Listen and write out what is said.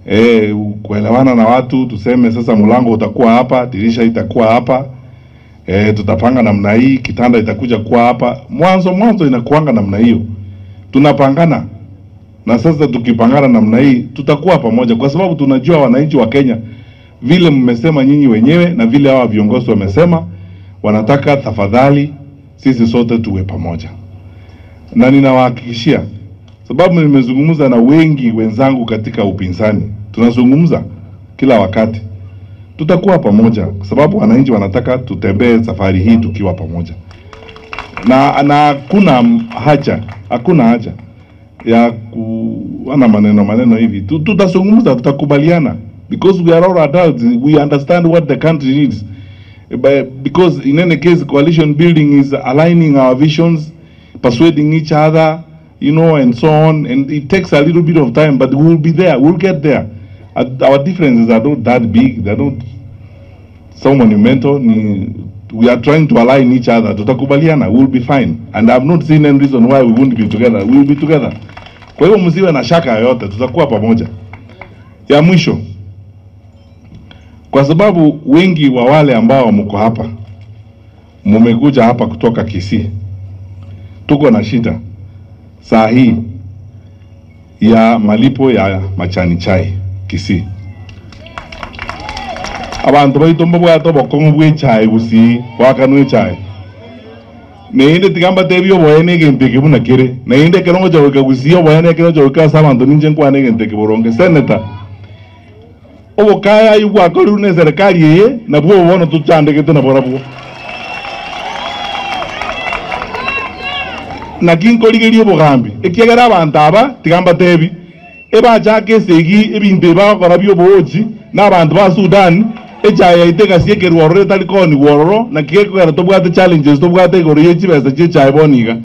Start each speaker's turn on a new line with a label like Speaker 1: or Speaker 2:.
Speaker 1: Eh, kuelewana na watu tuseme sasa mlango utakuwa hapa, dirisha itakuwa hapa. Eh, tutapanga namna hii, kitanda itakuja kuwa hapa. Mwanzo mwanzo inakuanga namna hiyo. Tunapangana. Na sasa tukipangana namna hii tutakuwa pamoja, kwa sababu tunajua wananchi wa Kenya vile mmesema nyinyi wenyewe na vile hawa viongozi wamesema, wanataka tafadhali sisi sote tuwe pamoja, na ninawahakikishia, sababu nimezungumza na wengi wenzangu katika upinzani, tunazungumza kila wakati, tutakuwa pamoja kwa sababu wananchi wanataka tutembee safari hii tukiwa pamoja, na na hakuna haja, hakuna haja ya kuana maneno maneno hivi. Tutazungumza, tutakubaliana because we are all adults, we understand what the country needs. But because in any case coalition building is aligning our visions, persuading each other, you know, and so on. And it takes a little bit of time, but we'll be there, we'll get there. Our differences are not that big, they're not so monumental. Ni, we are trying to align each other. Tutakubaliana, we'll be fine. And I've not seen any reason why we won't be together. We'll be together. Kwa hiyo msiwe na shaka yoyote, tutakuwa pamoja. Ya mwisho, kwa sababu wengi wa wale ambao mko hapa mumekuja hapa kutoka Kisii, tuko na shida saa hii ya malipo ya machani chai Kisii. Abantu baito mbabwate obokong'u bwa echae gusii goakanwa echae naende tiga mbatebie oboene na egento eke buna kere naende ekero ngocha goika gusii oboene ekero ngocha goika ase abanto ninche nkwane egento eke boronge. Senator, obokaya aywo bwakorirwe na eserekari eye nabwo obo bono tochandegete naborabwo. Naki nkorigeria obogambi, ekiagera abanto aba tiga mbatebi, ebachake esegi ebinto ebi bagokora bi'oboochi na abanto ba Sudan, echae yaito egasiekerwa ororo etari koonigwa ororo, naki gekogera tobwate challenges tobwate igoro ye chibesa chi'echae bono iga.